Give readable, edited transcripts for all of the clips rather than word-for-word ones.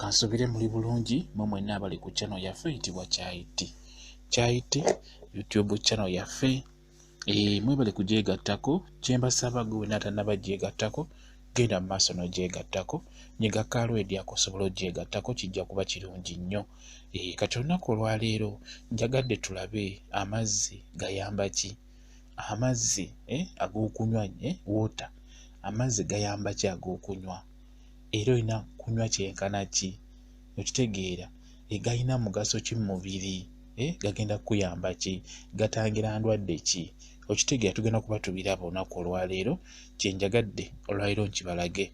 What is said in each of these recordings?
Kansubire muli bulungi mwe mwenna abali ku channel yaffe eyitibwa Kyayi Tea. Kyayi Tea YouTube channel yaffe. Mwebale kugyegattako, kye mbasaba gwe wenna atannaba gyegattako genda mu maaso n'ogyegattako, nyiga kaalwedi ako osobole ogyegattako kijja kuba kirungi nnyo. Kati olunaku olwaleero njagadde tulabe amazzi gayamba ki? Amazzi ag'okunywa water, amazzi gayamba ki ag'okunywa? Era olina kunywa kyenkana ki? Okitegeera? Galina mugaso ki mu mubiri? Gagenda kukuyamba ki? Gatangira ndwadde ki? Okitegeera? Tugenda kuba tubiraba olunaku olwaleero, kye njagadde olwaleero nkibalage.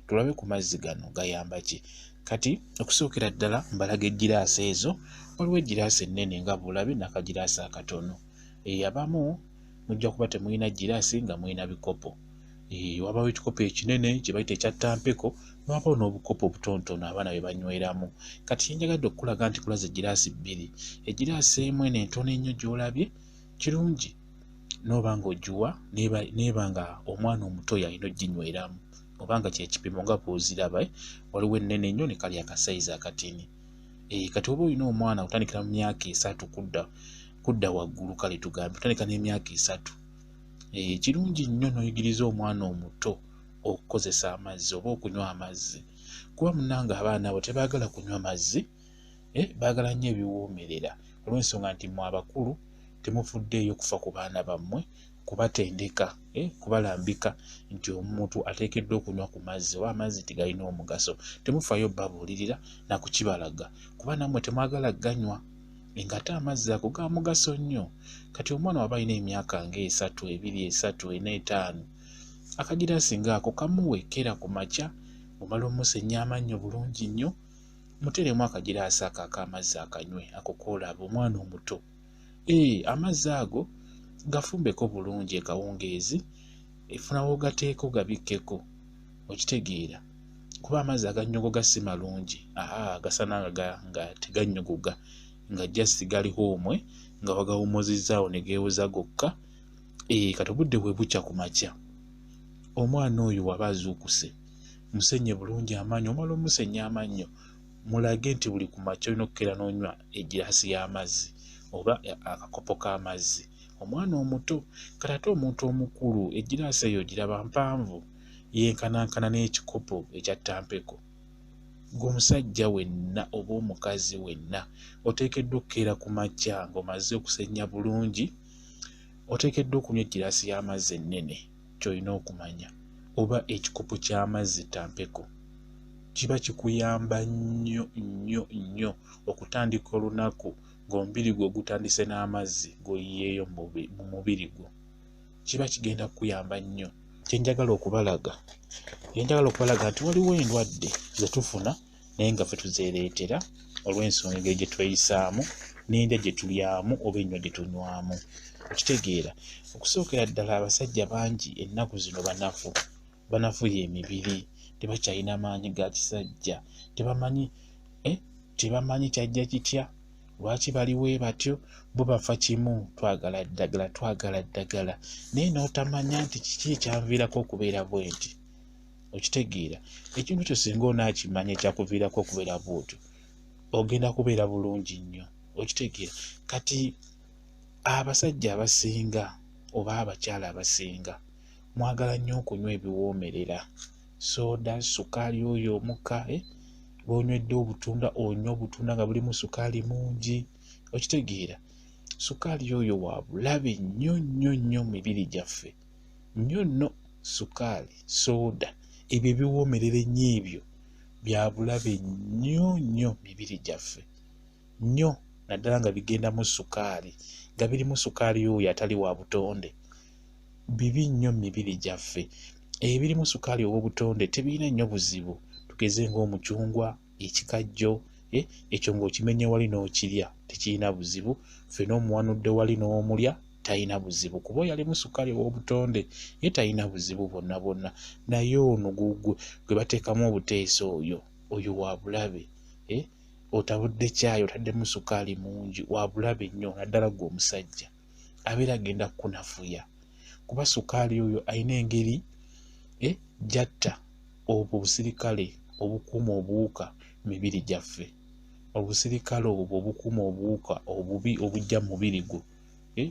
Tulabe ku mazzi gano gayamba ki. Kati okusookera ddala mbalaga eggiraasi ezo, waliwo eggiraasi ennene nga bw'olabye n'akagiraasi akatono. Abamu mujja kuba temulina ggiraasi nga mulina bikopo. Wabawo ekikopo ekinene kye bayita ekya ttampeko, ne wabawo n'obukopo obutonotono abaana bwe banyweramu. Kati kye njagadde okukulaga nti kulaze eggiraasi bbiri. Eggiraasi emu eno entono ennyo gy'olabye kirungi n'oba ng'ogiwa n'eba nga omwana omuto y'alina oginyweramu oba nga kye kipimo nga bw'oziraba, waliwo ennene ennyo ne kali akasayizi akatini. Kati oba olina omwana otandikira mu myaka 3 kudda waggulu, kale tugambe otandika n'emyaka 3. Kirungi nnyo n'oyigiriza omwana omuto okukozesa amazzi oba okunywa amazzi, kuba munnange abaana abo tebaagala kunywa mazzi, baagala nnyo ebiwoomerera olw'ensonga nti mmwe abakulu temufuddeeyo kufa ku baana bammwe, kubatendeka, kubalambika nti omuntu ateekeddwa okunywa ku mazzi oba amazzi tegalina omugaso. Temufaayo babuulirira na kukibalaga kuba nammwe temwagala ganywa, ng'ate amazzi ago ga mugaso nnyo. Kati omwana w'aba alina emyaka nga 3, 2, 3, 4, 5, akagiraasi ng'ako kamuwe keera ku makya, omala omusenya amannyo bulungi nnyo, muteeremu akagiraasi ako ak'amazzi akanywe, ako k'olaba omwana omuto. Amazzi ago gafumbeko bulungi ekawungeezi, efuna w'ogateeka ogabikkeko, okitegeera? Kuba amazzi agannyogoga si malungi, gasana nga tegannyogoga, nga just gali hoomwe nga wagawummuzizzaawo ne geewoza gokka. Kati obudde bwe bukya ku makya, omwana oyo w'aba azuukuse, musenye bulungi amannyo, omala omusenya amannyo, mulage nti buli ku makya olina okukeera n'onywa eggiraasi y'amazzi oba akakopo k'amazzi. Omwana omuto. Kati ate omuntu omukulu eggiraasi eyo ogiraba mpanvu, yenkanankana n'ekikopo ekya ttampeko. Ggwe omusajja wenna oba omukazi wenna oteekeddwa okukeera ku makya ng'omaze okusenya bulungi, oteekeddwa okunywa eggiraasi y'amazzi ennene, ky'olina okumanya, oba ekikopo ky'amazzi ttampeko. Kiba kikuyamba nnyo nnyo nnyo okutandika olunaku ng'omubiri gwo gutandise n'amazzi g'oyiyeeyo mu mubiri gwo. Kiba kigenda kukuyamba nnyo. Kye njagala okubalaga, nti waliwo endwadde ze tufuna naye nga ffe tuzeereetera olw'ensonga engeri gye tweyisaamu n'endya gye tulyamu oba ennywa gye tunywamu. Okitegeera? Okusookera ddala abasajja bangi ennaku zino banafu, banafuye emibiri, tebakyalina maanyi ga kisajja, tebamanyi kyajja kitya, lwaki bali we batyo, bo bafa kimu, twagala ddagala, twagala ddagala, naye n'otamanya nti kiki ekyanviirako okubeera bwe nti. Okitegeera? Ekintu ekyo singa onaakimanya ekyakuviirako okubeera bw'otyo, ogenda kubeera bulungi nnyo. Okitegeera? Kati abasajja abasinga oba abakyala abasinga mwagala nnyo okunywa ebiwoomerera, sooda, sukaali oyo omuka, bw'onywedde obutunda, onywa obutunda nga bulimu sukaali mungi. Okitegeera? Sukaali oyo wa bulabe nnyo nnyo nnyo mu mibiri gyaffe. Nnyo nno sukaali, sooda, ebyo ebiwoomerera ennyo ebyo bya bulabe nnyo nnyo mu mibiri gyaffe. Nnyo naddala nga bigendamu sukaali, nga birimu sukaali oyo atali wa butonde. Bibi nnyo mu mibiri gyaffe. Ebirimu sukaali ow'obutonde tebirina nnyo buzibu, tugeze ng'omucungwa, ekikajjo, ekyo ng'okimenye wali n'okirya tekirina buzibu, ffe n'omuwanudde wali n'omulya talina buzibu, kuba oyo alimu sukaali ow'obutonde ye talina buzibu bwonna bwonna. Naye ono gwe bateekamu obuteesa oyo, oyo wa bulabe. Otabudde caayi otaddemu sukaali mungi, wa bulabe nnyo naddala ggwe omusajja. Abeera agenda kukunafuya kuba sukaali oyo alina engeri gy'atta obwo obusirikale obukuuma obuwuka mu mibiri gyaffe. Obusirikale obwo obukuuma obuwuka obubi obujja mu mubiri gwo,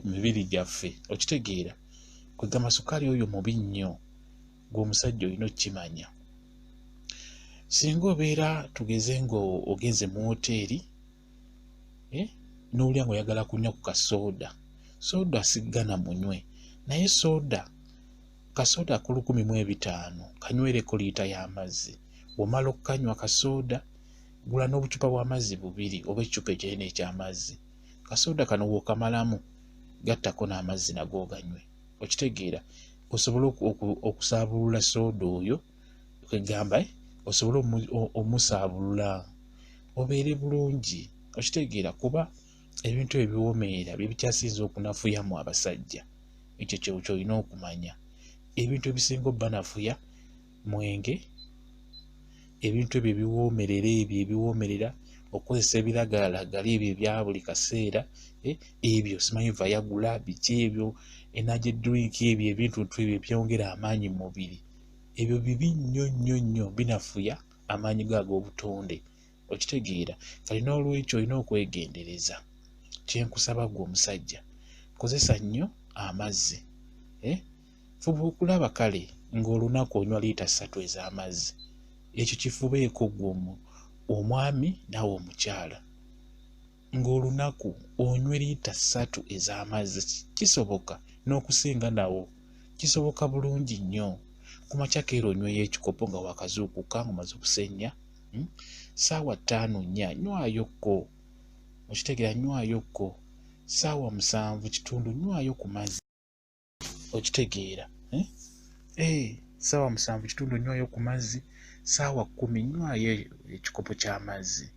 mu mibiri gyaffe. Okitegeera? Kwegamba sukaali oyo mubi nnyo, gwe omusajja olina okukimanya. Singa obeera tugeze ng'ogenze mu woteeri, n'owulira ng'oyagala kunywa ku kasooda, sooda siggana munywe, naye sooda kasooda ak'o 1500 kanywereko liita y'amazzi. Bw'omala okukanywa kasooda, gula n'obucupa bw'amazzi bubiri oba ekicupa ekinene eky'amazzi. Kasooda kano bw'okamalamu, gattako n'amazzi nago oganywe. Okitegeera? Osobole okusaabulula sooda oyo, kwegamba osobole omusaabulula obeere bulungi. Okitegeera? Kuba ebintu ebyo ebiwoomerera bye bikyasinze okunafuya mu abasajja. Ekyo ky'olina okumanya. Ebintu ebisinga obbanafuya mwenge, ebintu ebyo ebiwoomerera ebyo ebiwoomerera, okukozesa ebiragalalagala ebyo ebya buli kaseera, ebyo simanyi Viagra biki ebyo, energy drink ebyo ebintuntu ebyo ebyongera amaanyi mu mubiri, ebyo bibi nnyo nnyo nnyo, binafuya amaanyi go ag'obutonde. Okitegeera? Kati n'olwekyo olina okwegendereza. Kye nkusaba ggwe omusajja, kozesa nnyo amazzi. Fuba okulaba kale ng'olunaku onywa liita 3 ez'amazzi. Ekyo kifubeeko ggwe omwami naawe omukyala, ng'olunaku onywe liita 3 ez'amazzi. Kisoboka n'okusinga nawo, kisoboka bulungi nnyo. Ku makya keera onyweyo ekikopo nga waakazuukuka ng'omaze okusenya, Ssaawa 5 4 nywayokko. Okitegeera? Nywayokko. Ssaawa 7:15 nywayo ku mazzi. Okitegeera? Ssaawa 7:15 nywayo ku mazzi, ssaawa 10 nywayo ekikopo ky'amazzi.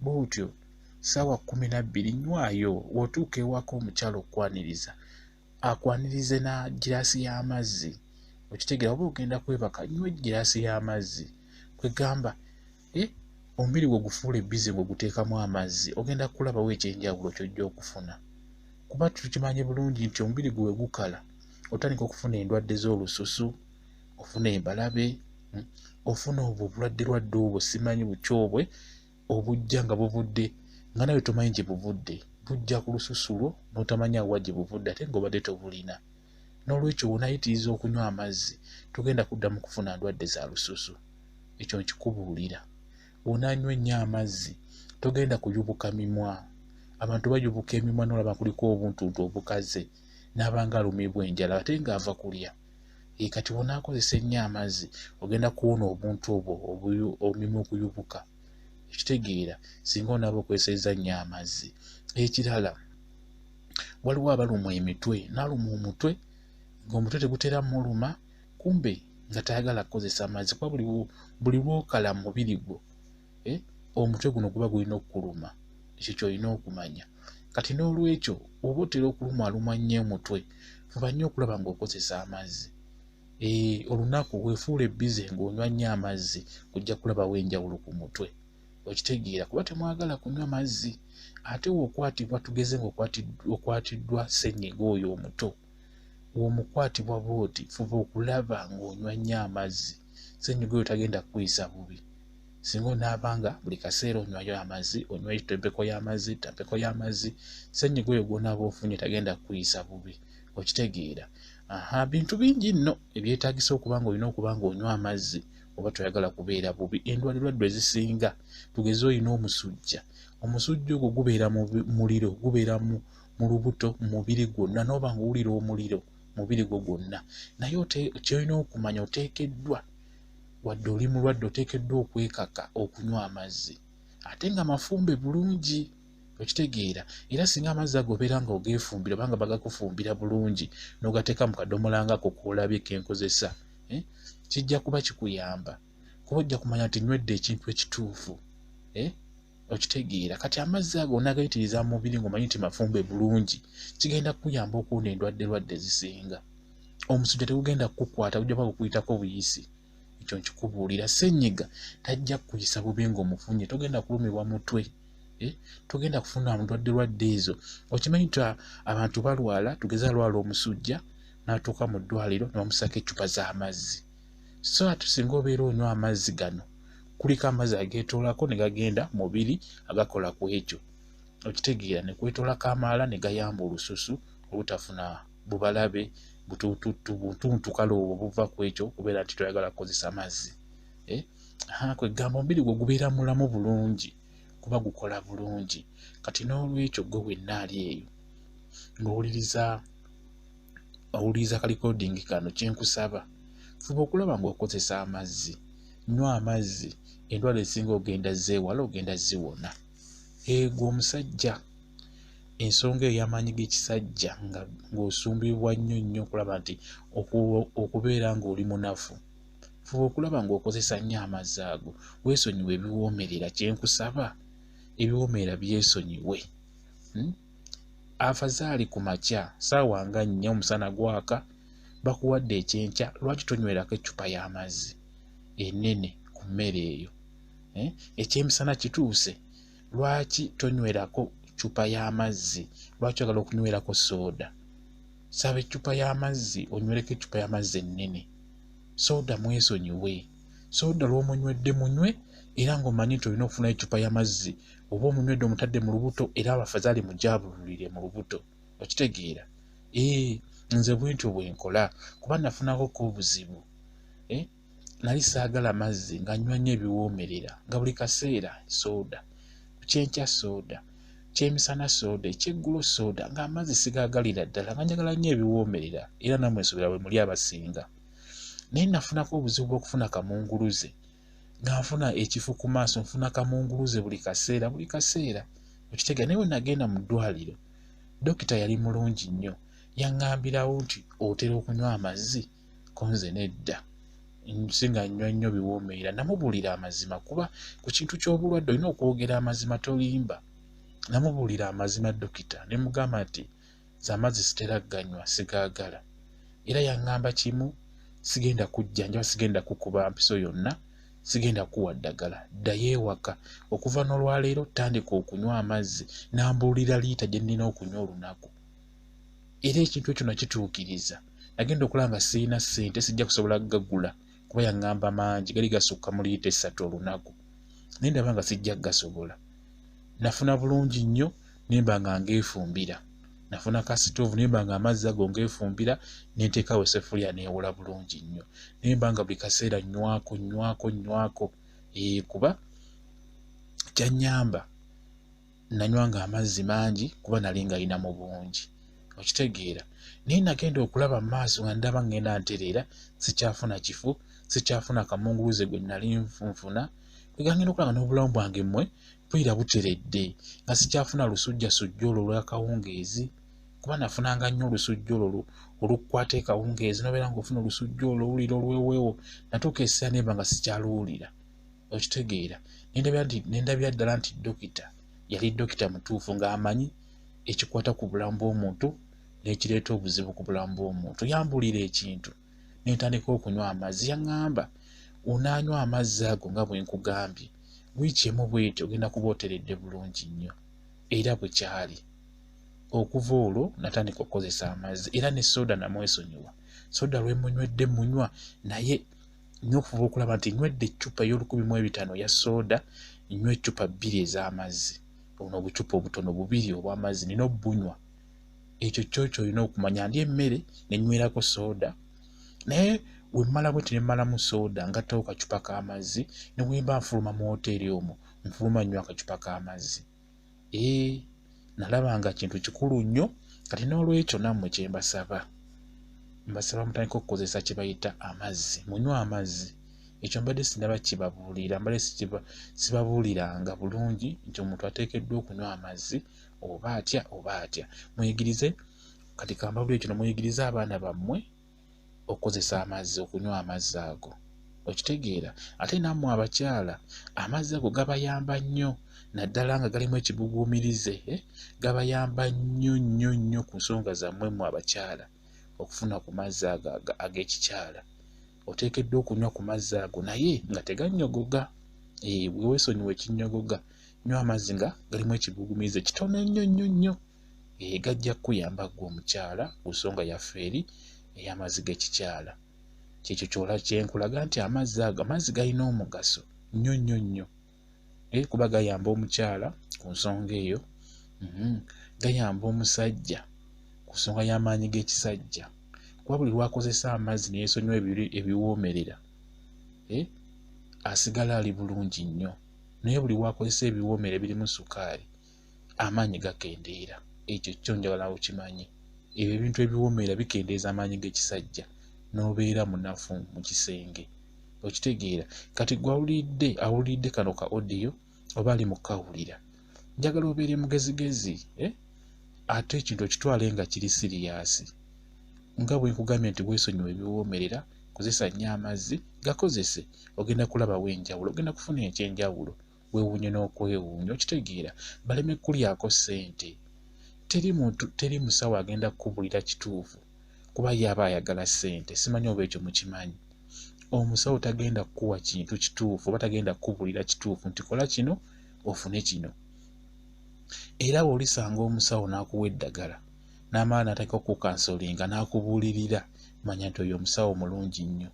Bw'otyo ssaawa 12 nywayo. Bw'otuuka ewaka omukyala okukwaniriza, akwanirize na giraasi y'amazzi. Okitegeera? Oba ogenda kwebaka, nywa egiraasi y'amazzi. Kwegamba omubiri gwo gufuule busy ng'oguteekamu amazzi, ogenda kulabawo eky'enjawulo ky'ojja okufuna. Kuba tukimanyi bulungi nti omubiri gwo bwe gukala, otandika okufuna endwadde z'olususu, ofuna embalabe, ofuna obwo obulwaddelwadde obwo simanyi buki obwe obujja nga buvudde nga naawe tomanyi gye buvudde, bujja ku lususu lwo n'otamanya wa gye buvudde ate ng'obadde tobulina. Noolwekyo bw'onaayitiriza okunywa amazzi, togenda kuddamu kufuna ndwadde za lususu. Ekyo nkikubuulira. Bw'onaanywa ennyo amazzi, togenda kuyubuka mimwa. Abantu bayubuka emimwa n'olaba kuliko obuntuntu obukaze, n'aba ng'alumibwa enjala ate ng'ava kulya. Kati bw'onaakozesa ennyo amazzi, ogenda kuwona obuntu obwo emimwa okuyubuka. Okitegeera? Singa onaaba okozesezza nnyo amazzi. Ekirala, waliwo abalumwa emitwe, n'alumwa omutwe ng'omutwe tegutera mmuluma, kumbe nga tayagala kukozesa mazzi, kuba buli lw'okala mu mubiri gwo, omutwe guno guba gulina okkuluma. Ekyo ky'olina okumanya. Kati n'olwekyo oba otera okulumwalumwa nnyo omutwe, fuba nnyo okulaba ng'okozesa amazzi. Olunaku weefuule busy ng'onywa nnyo amazzi, ojja kulabawo enjawulo ku mutwe. Okitegeera? Kuba temwagala kunywa mazzi. Ate bw'okwatibwa tugeze ng'okwatiddwa ssennyiga oyo omuto, bw'omukwatibwa bw'oti, fuba okulaba ng'onywa nnyo amazzi. Ssennyiga oyo tagenda kukuyisa bubi. Singa onaaba nga buli kaseera onywayo amazzi, onywa empeko y'amazzi, ttampeko y'amazzi, ssennyiga oyo gw'onaaba ofunye tagenda kukuyisa bubi. Okitegeera? Aha, bintu bingi nno ebyetaagisa okuba ng'olina okuba ng'onywa amazzi oba toyagala kubeera bubi. Endwaddelwadde ezisinga, tugeze olina omusujja, omusujja ogwo gubeera mu muliro, gubeera mu lubuto, mu mubiri gwonna, n'oba ng'owulira omuliro mu mubiri gwo gwonna. Naye ky'olina okumanya, oteekeddwa, wadde oli mulwadde, oteekeddwa okwekaka okunywa amazzi ate nga mafumbe bulungi. Okitegeera? Era singa amazzi ago obeera nga ogeefumbira oba nga bagakufumbira bulungi n'ogateeka mu kadomola ng'ako k'olabye ke nkozesa, kijja kuba kikuyamba, kuba ojja kumanya nti nywedde ekintu ekituufu. Okitegeera? Kati amazzi ago onaagayitiriza mu mubiri ng'omanyi nti mafumbe bulungi, kigenda kukuyamba okuwona endwaddelwadde ezisinga. Omusujja tegugenda kukukwata, gujja kuba gukuyitako buyisi. Ekyo nkikubuulira. Ssennyiga tajja kukuyisa bubi ng'omufunye, togenda kulumibwa mutwe, togenda kufuna ndwaddelwadde ezo. Okimanyi nti abantu balwala, tugeze alwala omusujja n'atuuka mu ddwaliro ne bamusaako eccupa z'amazzi. So ate singa obeera onywa amazzi gano, kuliko amazzi ageetoolako ne gagenda mubiri agakola ku ekyo, okitegeera, ne kwetoolako amaala ne gayamba olususu olutafuna bubalabe butuututtu buntuntu kale obwo buva ku ekyo okubeera nti toyagala kukozesa mazzi. Kwegamba omubiri gwo gubeera mulamu bulungi kuba gukola bulungi. Kati n'olwekyo gwe wenna ali eyo ng'owuliriza owuliriza kalikodingi kano, kyenkusaba fuba okulaba ng'okozesa amazzi, nywa amazzi, endwala ezisinga ogenda zeewala, ogenda ziwona. Gwe omusajja, ensonga eyo ey'amaanyi g'ekisajja nga ng'osumbibwa nnyo nnyo okulaba nti okubeera ng'oli munafu, fuba okulaba ng'okozesa nnyo amazzi ago, weesonyiwe ebiwoomerera. Kyenkusaba ebiwoomerera byesonyiwe. Afazaali ku makya ssaawa nga 4 omusana gwaka, bakuwadde ekyenkya, lwaki tonywerako eccupa y'amazzi ennene ku mmere eyo? Ekyemisana kituuse, lwaki tonywerako ccupa y'amazzi? Lwaki oyagala okunywerako sooda? Saba eccupa y'amazzi, onywereko eccupa y'amazzi ennene. Sooda mwesonyiwe. Sooda lw'omunywedde munywe, era ng'omanyi nti olina okufunayo eccupa y'amazzi, oba omunywedde omutadde mu lubuto, era abafazaali mujabululire mu lubuto, okitegeera? Nze bwentyo bwe nkola kuba nafunako obuzibu. Nali saagala mazzi, nga nnywa nnyo ebiwoomerera, nga buli kaseera sooda, kyenkya sooda, kyemisana sooda, ekyeggulo sooda, ng'amazzi sigaagalira ddala, nga njagala nnyo ebiwoomerera, era nammwe nsuubira bwe muli abasinga. Naye nafunako obuzibu bw'okufuna kamunguluze, nga nfuna ekifo ku maaso, nfuna kamunguluze buli kaseera, buli kaseera, okitegeera? Naye bwe nagenda mu ddwaliro, dokita yali mulungi nnyo, yaŋŋambirawo nti otera okunywa amazzi? Ko nze nedda, nsi nga nnywa nnyo biwoomerera. Namubuulira amazima, kuba ku kintu ky'obulwadde olina okwogera amazima, tolimba. Namubuulira amazima dokita, ne mugamba nti nze amazzi sitera ganywa, sigaagala. Era yaŋŋamba kimu, sigenda kujjanjaba, sigenda kukuba mpiso yonna, sigenda kuwa ddagala, ddayo ewaka, okuva n'olwaleero tandika okunywa amazzi. N'ambuulira liita gye nnina okunywa olunaku, era ekintu ekyo nakituukiriza. Nagenda okulaba nga sirina ssente, sijja kusobola kugagula, kuba yaŋŋamba mangi, gali gasukka mu liita 3 olunaku, naye ndaba nga sijja kugasobola. Nafuna bulungi nnyo, ne mba nga ngeefumbira. Nafuna kasitoovu, ne mba nga amazzi ago ngeefumbira, ne nteekawo essefuliya neewola bulungi nnyo, ne mba nga buli kaseera nywako nywako nywako. Kuba kyannyamba, nanywanga amazzi mangi kuba nali ngayina mu bungi, okitegeera? Naye nagenda okulaba mu maaso nga ndaba ngenda ntereera, sikyafuna kifu, sikyafuna kamunguluze gwe nali nfunfuna. Kwegamba ngenda okulaba n'obulamu bwange mmwe mpulira buteredde, nga sikyafuna lusujjasujja olwo olw'akawungeezi, kuba nafunanga nnyo olusujja olwo olukukwata ekawungeezi, n'obeera ng'ofuna olusujja olwo owulira olweweewo. Natuuka ekiseera ne mba nga sikyaluwulira, okitegeera? Ne ndabira ddala nti dokita yali dokita mutuufu, ng'amanyi ekikwata ku bulamu bw'omuntu n'ekireeta obuzibu ku bulamu bw'omuntu. Yambuulira ekintu, ne ntandika okunywa amazzi. Yaŋŋamba onaanywa amazzi ago nga bwe nkugambye, wiiki emu bw'eti ogenda kuba oteredde bulungi nnyo. Era bwe kyali. Okuva olwo natandika okukozesa amazzi, era ne sooda namwesonyiwa. Soda lwe munywedde munywa, naye nnina okufuba okulaba nti nywedde eccupa ey'o1500 eya sooda, nnywa eccupa 2 ez'amazzi, buno obucupa obutono bubiri obw'amazzi nina obbunywa. Ekyo kyo ky'olina okumanya. Ndya emmere ne nnywerako sooda, naye bwe mmala bwenti ne mmalamu sooda, ngattawo kacupa k'amazzi, ne bwe mba nfuluma mu woteeri omwo, nfuluma nnywa akacupa k'amazzi. Nalaba nga kintu kikulu nnyo. Kati n'olwekyo nammwe kye mbasaba, mbasaba mutandike okukozesa kye bayita amazzi, munywe amazzi. Ekyo mbadde sinnaba kibabuulira, mbadde sibabuuliranga bulungi nti omuntu ateekeddwa okunywa amazzi oba atya oba atya. Muyigirize, kati kambabuulire kino, muyigirize abaana bammwe okukozesa amazzi, okunywa amazzi ago, okitegeera? Ate nammwe abakyala, amazzi ago gabayamba nnyo, naddala nga galimu ekibuguumirize, gabayamba nnyo nnyo nnyo ku nsonga zammwe mmwe abakyala okufuna ku mazzi ago ag'ekikyala. Oteekeddwa okunywa ku mazzi ago naye nga tegannyogoga. Bwe weesonyiwa ekinnyogoga, nywa amazzi nga galimu ekibuguumirize kitono nnyo nnyo nnyo. Gajja kukuyamba ggwe omukyala ku nsonga yaffe eri ey'amazzi g'ekikyala. Kyekyo kyola kyenkulaga nti amazzi ago, amazzi galina omugaso nnyo nnyo nnyo, kuba gayamba omukyala ku nsonga eyo, gayamba omusajja ku nsonga y'amaanyi g'ekisajja, kuba buli lwakozesa amazzi ne yeesonyiwa ebiwoomerera, asigala ali bulungi nnyo. Naye buli lwakozesa ebiwoomera ebirimu sukaali, amaanyi gakendeera. Ekyo kyo njagala okimanye. Ebyo ebintu ebiwoomera bikendeeza amaanyi g'ekisajja n'obeera munafu mu kisenge. Okitegeera? Kati gwe awulidde kano ka audio oba ali mu kawulira, njagala obeere mugezigezi, ate ekintu okitwale nga kiri siriyaasi. Nga bwe nkugambye nti weesonyiwe ebiwoomerera, kozesa nnyo amazzi, gakozese, ogenda kulabawo enjawulo, ogenda kufuna ekyenjawulo, weewuunye n'okwewuunya. Okitegeera? Baleme kulyako ssente. Teri muntu, teri musawo agenda kukubulira kituufu, kuba ye aba ayagala ssente. Simanyi oba ekyo mukimanyi. Omusawo tagenda kukuwa kintu kituufu oba tagenda kukubulira kituufu nti kola kino ofune kino. Era bw'olisanga omusawo n'akuwa eddagala n'amala n'atandika okukansolinga n'akubuulirira, manya nti oyo omusawo mulungi nnyo.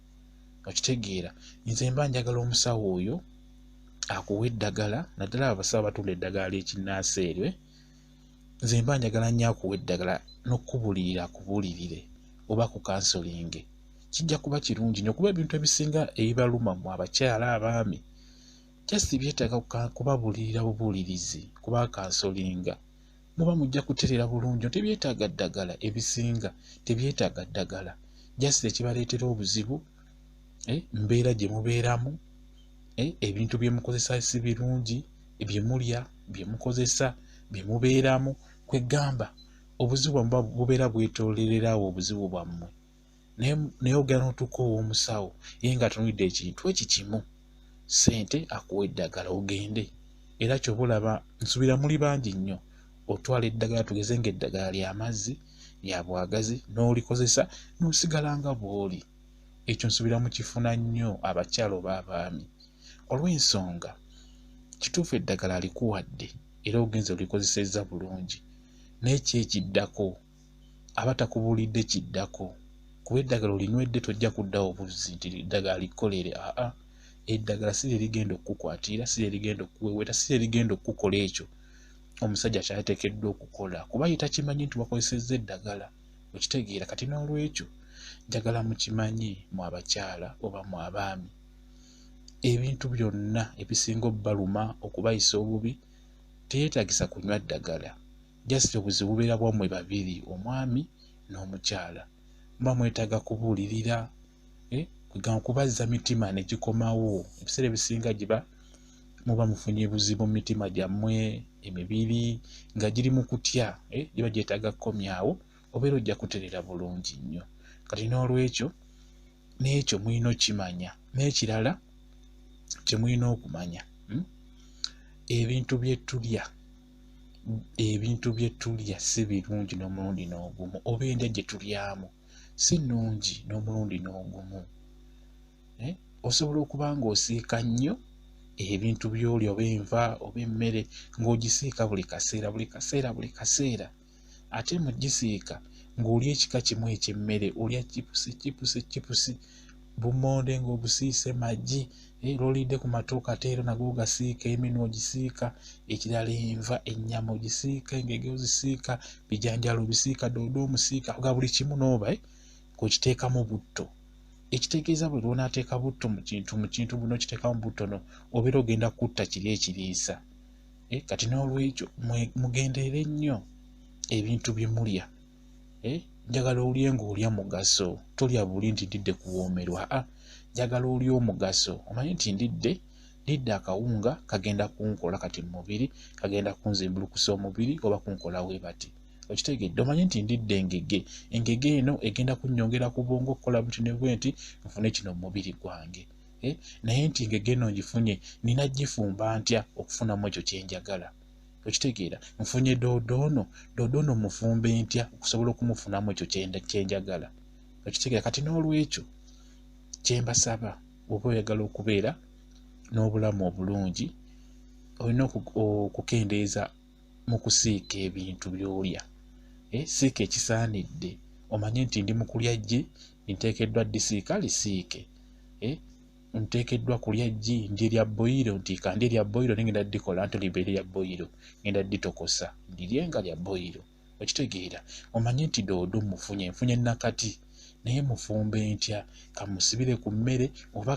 Okitegeera? Nze mba njagala omusawo oyo akuwa eddagala, naddala abasawo abatunda eddagala ly'ekinnansi eryo, nze mba njagala nnyo akuwa eddagala n'okukubuulirira akubuulirire oba akukansolinge. Kijja kuba kirungi nnyo, kuba ebintu ebisinga ebibaluma mmwe abakyala abaami just byetaaga kubabuulirira bubuulirizi, kubakansolinga. Muba mujja kutereera bulungi, tebyetaaga ddagala, ebisinga tebyetaaga ddagala. Just ekibaleetera obuzibu, mbeera gye mubeeramu, ebintu bye mukozesa si birungi, bye mulya, bye mukozesa, bye mubeeramu, kwegamba obuzibu bwammwe bubeera bwetooloolerawo obuzibu bwammwe. Naye ogenda n'otuuka ow'omusawo ye ng'atunuulidde ekintu eki kimu, ssente, akuwa eddagala ogende. Era ky'oba olaba nsuubira muli bangi nnyo, otwala eddagala, tugeze ng'eddagala ly'amazzi, lya bwagazi, n'olikozesa n'osigala nga bw'oli. Ekyo nsuubira mukifuna nnyo abakyala oba abaami. Olw'ensonga kituufu eddagala alikuwadde era ogenze olikozesezza bulungi, naye ki ekiddako? Aba takubuulidde kiddako, kuba eddagala olinywedde tojja kuddawo buzzi nti eddagala likkolere. Aa, eddagala si lye ligenda okukukwatira, si lye ligenda okukuweweeta, si lye ligenda okukukola ekyo omusajja ky'ateekeddwa okukola, kuba ye takimanyi nti wakozesezza eddagala. Okitegeera? Kati n'olwekyo njagala mukimanye mwe abakyala oba mwe abaami, ebintu byonna ebisinga obbaluma, okubayisa obubi, teyeetaagisa kunywa ddagala. Just obuzibu bubeera bwammwe babiri, omwami n'omukyala. Muba mwetaaga kubuulirira, kubazza mitima ne gikomawo. Ebiseera ebisinga giba muba mufunye buzibu mu mitima gyammwe, emibiri nga giri mu kutya, giba gyetaaga kukomyawo, obeera ojja kutereera bulungi nnyo. Kati n'olwekyo n'ekyo mulina okkimanya. N'ekirala kye mulina okumanya, ebintu bye tulya, ebintu bye tulya si birungi n'omulundi n'ogumu, oba endya gye tulyamu si nnungi n'omulundi n'ogumu. Osobola okuba ng'osiika nnyo ebintu by'olya oba enva oba emmere ng'ogisiika buli kaseera, buli kaseera, buli kaseera. Ate mu gisiika ng'olya ekika kimu eky'emmere, olya chipusi, chipusi, chipusi, bummonde ng'obusiise, magi, lw'olidde ku matooke ate era nago ogasiika, eminwe ogisiika, ekirala enva, ennyama ogisiika, engege ozisiika, bijanjaalo obisiika, doodo omusiika, nga buli kimu n'oba ng'okiteekamu butto. Ekitegeeza buli lw'onaateeka butto mu kintu, buno okiteekamu butto no obeera ogenda kutta kiri ekiriisa. Kati n'olwekyo mugenderere nnyo ebintu bye mulya. Njagala olye ng'olya mugaso, tolya buli nti ndidde kuwoomerwa. Aa, njagala olye omugaso, omanye nti ndidde akawunga kagenda kunkola kati mu mubiri, kagenda kunzimbulukusa omubiri oba kunkola bwe bati. Okitegedde? Omanye nti ndidde engege, engege eno egenda kunnyongera ku bwongo okukola buti ne bwe nti nfune kino mu mubiri gwange. Naye nti engege eno ngifunye, nina gifumba ntya okufunamu ekyo kye njagala? Okitegeera? Nfunye doodo ono, doodo ono mufumbe ntya okusobola okumufunamu ekyo kye njagala? Okitegeera? Kati n'olwekyo kye mbasaba, bw'oba oyagala okubeera n'obulamu obulungi, olina okukendeeza mu kusiika ebintu by'olya. Siika ekisaanidde. Omanye nti ndi mu kulya ggi, nteekeddwa ddisiika lisiike. Nteekeddwa kulya ggi, ndye lya boyiro, nti kandye lya boyiro naye ngenda ddikola nti libeere lya boyiro, ngenda dditokosa ndirye nga lya boyiro. Okitegeera? Omanye nti doodo mufunye, nfunye nakati, naye mufumbe ntya? Kamusibire ku mmere oba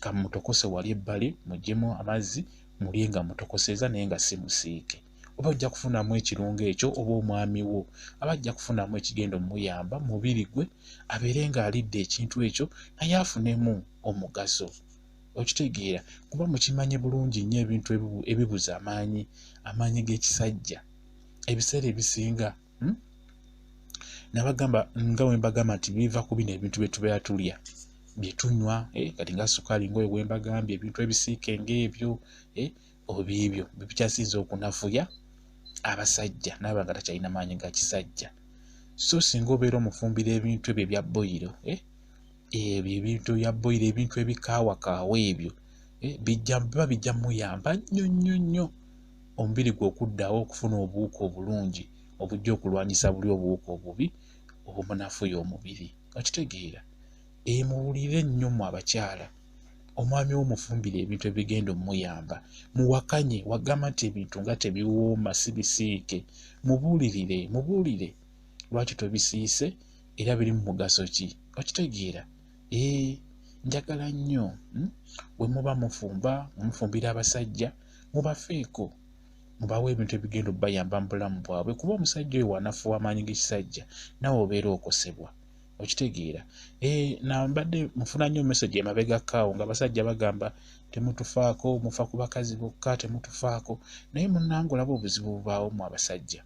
kamutokose wali ebbali, muggyemu amazzi mulye nga mutokosezza naye nga si musiike. Oba ojja kufunamu ekirungo ekyo, oba omwami wo aba ajja kufunamu ekigenda omuyamba mubiri gwe abeere ng'alidde ekintu ekyo naye afunemu omugaso. Okitegeera? Kuba mukimanye bulungi nnyo ebintu ebibuza amaanyi g'ekisajja ebiseera ebisinga. Nabagamba nga bwe mbagamba nti biva ku bino ebintu bye tubeera tulya, bye tunywa, kati nga sukaali ng'oyo gwe mbagambye, ebintu ebisiike ng'ebyo, obiibyo bikyasinze okunafuya abasajja n'aba nga takyalina maanyi ga kisajja. So singa obeera omufumbira ebintu ebyo ebya boyiro, ebyo ebintu bya boyiro, ebintu ebikaawakaawa ebyo, biba bijja muyamba nnyo nnyo nnyo omubiri gwe okuddawo okufuna obuwuka obulungi obujja okulwanyisa buli obuwuka obubi obumunafuya omubiri. Okitegeera? Muwulire nnyo mmwe abakyala, omwami wo mufumbire ebintu ebigenda omuyamba, muwakanye wagamba nti ebintu nga tebiwooma si bisiike, mubuulirire, mubuulire lwaki tobisiise era biri mu mugaso ki. Okitegeera? Njagala nnyo bwe muba mufumba, mufumbira abasajja, mubafeeko, mubawe ebintu ebigenda obbayamba mu bulamu bwabwe, kuba omusajja oyo wanafuwa amaanyi g'ekisajja naawe obeera okosebwa. Okitegeera? Nambadde mufuna nnyo message emabegako awo ng'abasajja bagamba temutufaako, mufa ku bakazi bokka, temutufaako. Naye munnange olaba obuzibu bubaawo mu abasajja.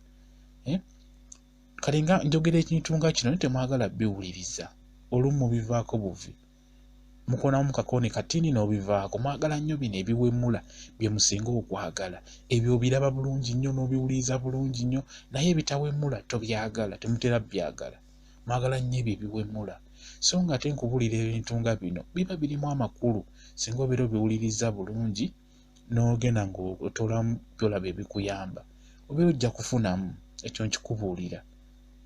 Kale nga njogera ekintu nga kino naye temwagala biwuliriza, olumu mubivaako buvi, mukonamu mu kakoone katini n'obivaako. Mwagala nnyo bino ebiwemula bye musinga okwagala, ebyo obiraba bulungi nnyo n'obiwuliriza bulungi nnyo, naye ebitawemula tobyagala, temutera byagala. Mwagala nnyo ebyo ebiwemula. So nga ate nkubuulira ebintu nga bino biba birimu amakulu singa obeera obiwuliriza bulungi n'ogenda ng'otoolamu by'olaba ebikuyamba, obeera ojja kufunamu. Ekyo nkikubuulira.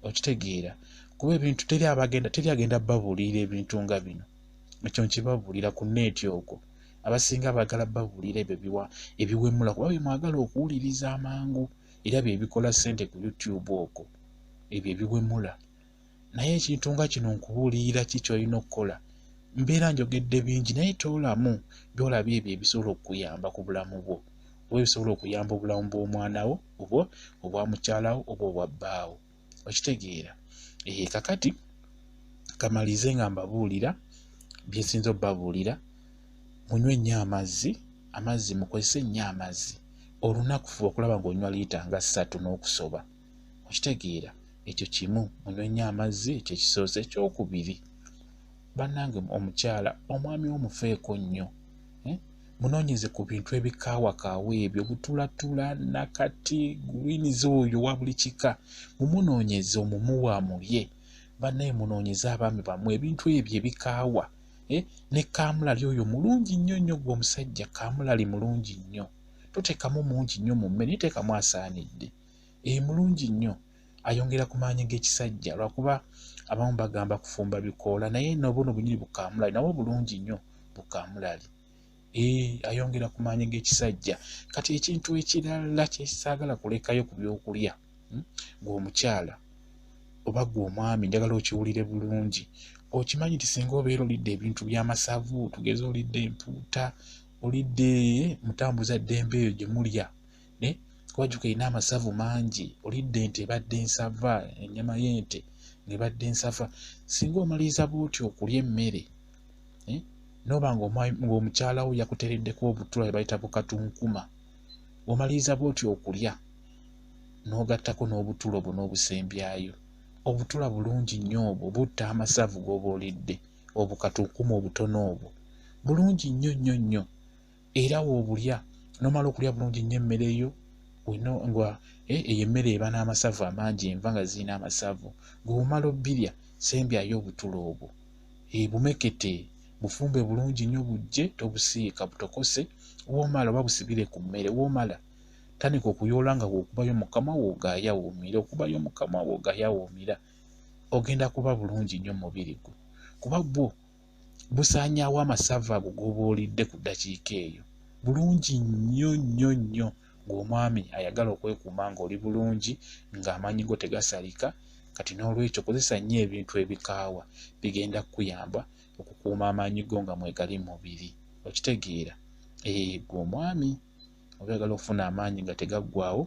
Okitegeera? Kuba ebintu teri agenda babuulirira ebintu nga bino. Ekyo nkibabuulira ku neeti okwo. Abasinga baagala babuulira ebyo ebiwemula kuba bye mwagala okuwuliriza amangu, era bye bikola ssente ku YouTube okwo, ebyo ebiwemula. Naye ekintu nga kino nkubuulirira ki ky'olina okukola. Mbeera njogedde bingi naye toolamu by'olaba ebyo ebisobola okukuyamba ku bulamu bwo, oba ebisobola okuyamba obulamu bw'omwana wo, oba obwa mukyala wo, oba obwa bbaawo. Okitegeera? Kakati kamalize nga mbabuulira bye nsinza obbabuulira. Munywe nnyo amazzi, amazzi mukozese nnyo amazzi. Olunaku fuba okulaba ng'onywa liita nga 3 n'okusoba. Okitegeera? Ekyo kimu, munywe nnyo amazzi, ekyo ekisoose. Ekyokubiri, bannange omukyala, omwami wo mufeeko nnyo. Munoonyeze ku bintu ebikaawakaawa ebyo, butulatula, nakati, greens oyo wa buli kika, mumunoonyeze omumuwe amulye. Bannaye munoonyeze abaami bammwe ebintu ebyo ebikaawa. Ne kaamulali oyo mulungi nnyo nnyo, gwe omusajja kaamulali mulungi nnyo, toteekamu mungi nnyo mu mmere, naye teekamu asaanidde. Mulungi nnyo, ayongera ku maanyi g'ekisajja, lwakuba abamu bagamba kufumba bikoola, naye n'obuno bunyiri bukaamulali nabwo bulungi nnyo bukaamulali. Ayongera ku maanyi g'ekisajja. Kati ekintu ekirala kye saagala kulekayo ku byokulya, gwe omukyala oba gwe omwami, njagala okiwulire bulungi. Okimanyi nti singa obeera olidde ebintu by'amasavu, tugeze olidde empuuta, olidde mutambuza ddembe eyo gye mulya, kuba jjuka erina amasavu mangi, olidde ente ebadde ensava, ennyama y'ente ng'ebadde ensava, singa omaliriza bw'otyo okulya emmere, n'oba ng'omukyala wo yakuteereddeko obutula bwe bayita bukatunkuma, omaliriza bw'otyo okulya n'ogattako n'obutula obwo n'obusembyayo. Obutula bulungi nnyo obwo, butta amasavu g'oba olidde, obukatunkuma obutono obwo bulungi nnyo nnyo nnyo. Era w'obulya n'omala okulya bulungi nnyo emmere yo, eyo emmere eba n'amasavu amangi, enva nga zirina amasavu, ng'omala obbirya sembyayo obutula obwo, bumekete, bufumbe bulungi nnyo bujje, tobusiika, butokose, w'omala oba busibire ku mmere, w'omala tandika okuyoola nga bw'okubayo mu kamwa w'ogaaya woomira, okubayo mu kamwa w'ogaaya woomira. Ogenda kuba bulungi nnyo mu mubiri gwo, kuba bwo busaanyaawo amasavu ago g'oba olidde ku ddakiika eyo. Bulungi nnyo nnyo nnyo ng'omwami ayagala okwekuuma ng'oli bulungi, ng'amaanyi go tegasalika. Kati n'olwekyo kozesa nnyo ebintu ebikaawa, bigenda kukuyamba okukuuma amaanyi go nga mwegali mu mubiri. Okitegeera? Ee, ggwe omwami oba oyagala okufuna amaanyi nga tegaggwaawo,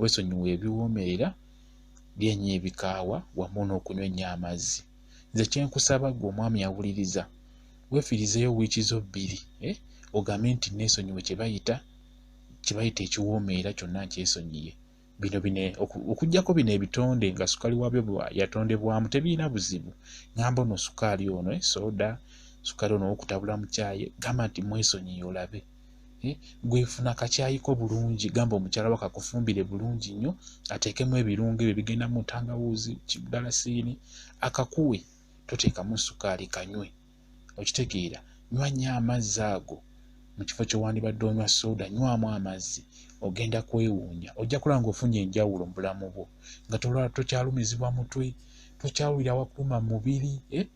weesonyiwe ebiwoomerera, lya ennyo ebikaawa wamu n'okunywa ennyo amazzi. Nze kye nkusaba ggwe omwami awuliriza, weefiirizeeyo wiiki zo bbiri, eh, ogambe nti nneesonyiwe kye bayita kye bayita ekiwoomerera kyonna nkyesonyiye. Bino bino okuggyako bino ebitonde nga sukali waabyo yatondebwamu tebirina buzibu. Ŋŋamba ono sukaali ono, eh, soda, sukaali ono ow'okutabula mu caayi, gamba nti mwesonyiye olabe. Eh, gwe funa akacaayi ko bulungi, gamba omukyala wo akakufumbire bulungi nnyo, ateekemu ebirungo ebyo ebigendamu ntangawuuzi, mudalasiini, akakuwe, toteekamu sukaali, kanywe. Okitegeera? Nywa nnyo amazzi ago mu kifo ky'owandibadde onywa soda, nywamu amazzi, ogenda kwewuunya. Ojja kulaba ng'ofunye enjawulo mu bulamu bwo, nga tokyalumizibwa mutwe, tokyawulira wakuluma mu mubiri, eh,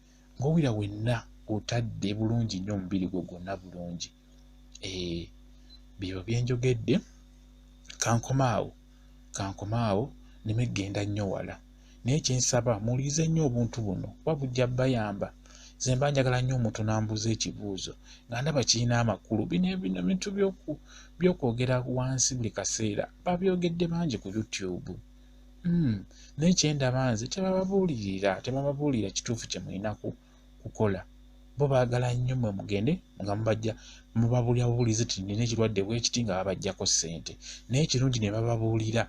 ng'owulira wenna otadde bulungi nnyo omubiri gwo gwonna bulungi. Eh, byebyo bye njogedde, kankome awo, kankome awo nneme kugenda nnyo wala. Naye kye nsaba muwulirize nnyo obuntu buno kuba bujja bayamba. Nze mba njagala nnyo omuntu n'ambuuza ekibuuzo nga ndaba kirina amakulu. Bino bino ebintu by'okwogera wansi buli kaseera babyogedde bangi ku YouTube. Naye kye ndaba nze tebababuulirira, tebababuulira kituufu kye mulina kukola. Bo baagala nnyo mmwe mugende nga mubajja mubabuulira bubuulizi nti nnina ekirwadde bwe kiti nga babaggyako ssente. Naye ekirungi ne bababuulira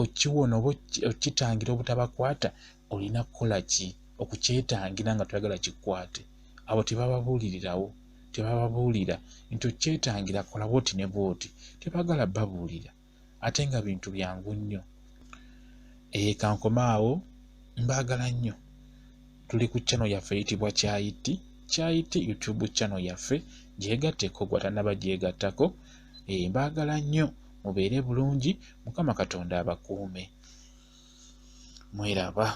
okiwona oba okitangira obutabakwata olina kukola ki okukyetangira nga toyagala kikukwate. Abo tebababuulirirawo, tebababuulira nti okyetangira kola bw'oti ne bw'oti. Tebaagala babuulira ate nga bintu byangu nnyo. Ee, kankome awo, mbaagala nnyo. Tuli ku channel yaffe eyitibwa Kyayi Tea, Kyayi Tea YouTube channel yaffe, gyegatteko gwe atannaba gyegattako. Ee, mbaagala nnyo, mubeere bulungi, Mukama Katonda abakuume. Mweraba.